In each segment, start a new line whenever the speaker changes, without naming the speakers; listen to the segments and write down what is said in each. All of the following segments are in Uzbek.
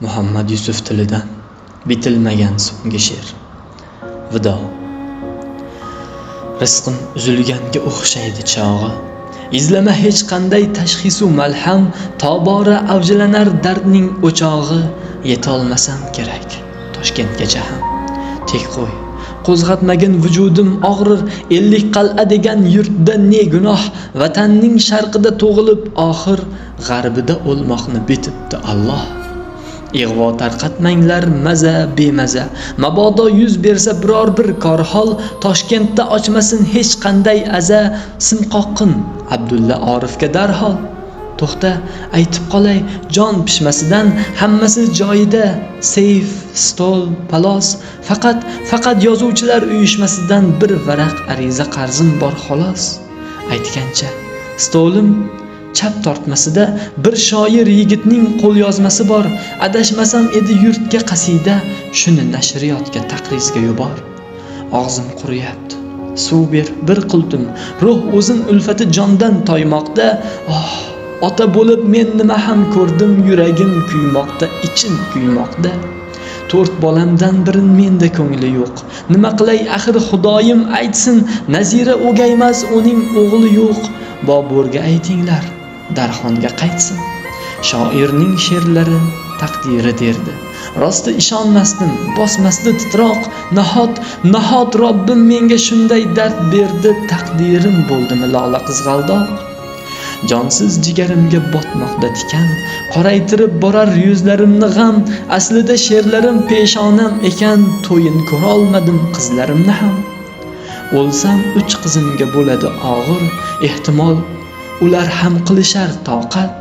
Muhammad Yusuf tilidan bitilmagan so'nggi she'r. Vido. Rizqim uzilganga o'xshaydi chog'i. Izlama hech qanday tashxisu malham, tobora avjilanar dardning o'chog'i. Yetolmasam kerak Toshkentgacha ham. Tek qo'y, qo'zg'atmagin vujudim og'rir. Ellikqal'a degan yurtda ne gunoh, vatanning sharqida tug'ilib oxir g'arbida o'lmoqni bitibdi Alloh. Ig'vo tarqatmanglar maza bemaza, mabodo yuz bersa biror bir korhol, Toshkentda ochmasin hech qanday aza, sim qoqqin Abdulla Orifga darhol. To'xta, aytib qolay, jon pishmasidan hammasi joyida, seyf, stol, palos, faqat yozuvchilar uyushmasidan bir varaq ariza qarzim bor xolos. Aytgancha, stolim chap tortmasida bir shoir yigitning qo'lyozmasi bor, adashmasam edi yurtga qasida, shuni nashriyotga taqrizga yubor. Og'zim quriyapti, suv ber bir qultum, ruh o'zin ulfati jondan toymoqda. Oh, ota bo'lib men nima ham ko'rdim, yuragim kuymoqda, ichim kuymoqda. 4 bolamdan birin menda ko'ngli yo'q, nima qilay axir Xudoyim aytsin, Nazira o'gaymas uning o'g'li yo'q. Boburga aytinglar, Darxonga qaytsin. Shoirning she'rlari taqdiri derdi. Rosti ishonmasdim, bosmasdi titroq. Nahot Robbim menga shunday dard berdi, taqdirim bo'ldimi lola qizg'aldoq. Jonsiz jigarimga botmoqda tikan, qoraytirib borar yuzlarimni g'am. Aslida she'rlarim peshonam ekan, to'yin ko'rolmadim qizlarimni ham. O'lsam 3 qizimga bo'ladi og'ir, ehtimol ular ham qilishar toqat.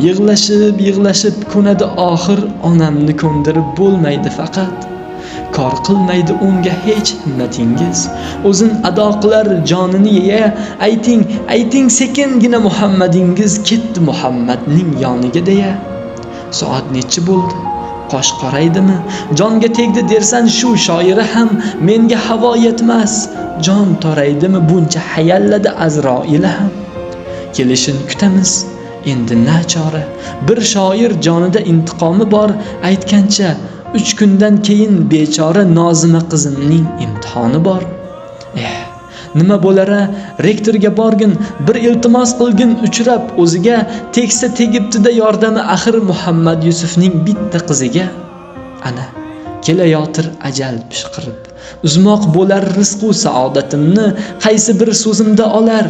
Yig'lashib ko'nadi oxir, onamni ko'ndirib bo'lmaydi faqat. Kor qilmaydi unga hech himmatingiz, o'zin ado qilar jonini yeya. Ayting sekingina Muhammadingiz ketdi Muhammadning yoniga deya. Soat nechi bo'ldi? Qosh qoraydimi? Jonga tegdi dersan shu shoiri ham, menga havo yetmas, jon toraydimi buncha hayalladi Azroili ham. Kelishin kutamiz endi nachora, bir shoir jonida intiqomi bor. Aytgancha 3 kundan keyin bechora Nozima qizimning imtihoni bor. Nima bo'lara, rektorga borgin, bir iltimos qilgin uchrab o'ziga, tegsa tegibdi-da yordami axir Muhammad Yusufning bitta qiziga. Ana kelayotir ajal pishqirib, uzmoq bo'lar rizqu saodatimni, qaysi bir so'zimda olar,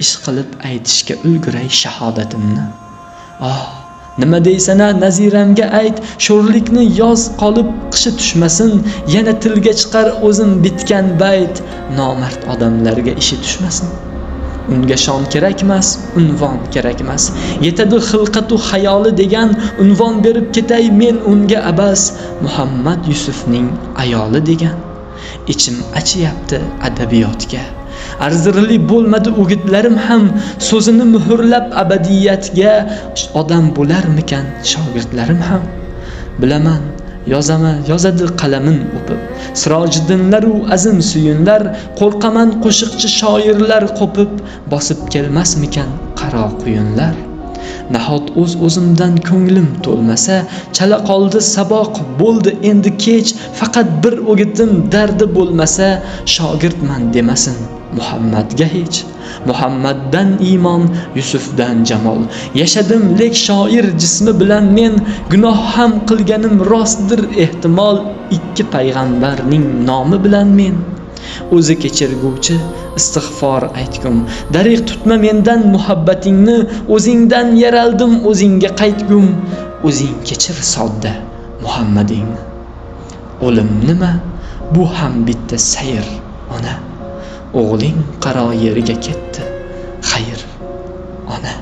ish qilib aytishga ulguray shahodatimni. Oh, nima deysana Naziramga ayt, sho'rlikni yoz qolib qishi tushmasin, yana tilga chiqar o'zim bitgan bayt, nomard odamlarga ishi tushmasin. Unga shon kerakmas, unvon kerakmas, yetadi xilqatu xayoli degan unvon berib ketay men unga abas, Muhammad Yusufning ayoli degan. Ichim achiyapti adabiyotga, arzirli bo'lmadi o'gitlarim ham, so'zini muhrlab abadiyatga odam bo'larmikan shogirdlarim ham. Bilaman, yozadi qalamin o'pib, Sirojiddinlar u azim suyunlar, qo'rqaman qo'shiqchi shoirlar qo'pib, bosib kelmasmikan qaro quyunlar. Nahot o'z o'zimdan ko'nglim to'lmasa, chala qoldi saboq bo'ldi endi kech, faqat bir o'gitim dardi bo'lmasa, shogirdman demasin Muhammadga hech. Muhammaddan iymon, Yusufdan jamol, yashadim lek shoir jismi bilan men, gunoh ham qilganim rostdir ehtimol, 2 payg'ambarning nomi bilan men. O'zi kechirguvchi istig'for aytgum, dariq tutma mendan muhabbatingni, o'zingdan yaraldim o'zingga qaytgum, o'zing kechir sodda Muhammadingni. O'lim nima? Bu ham bitta sayr ona. O'g'ling qaro yerga ketdi, xayr ona.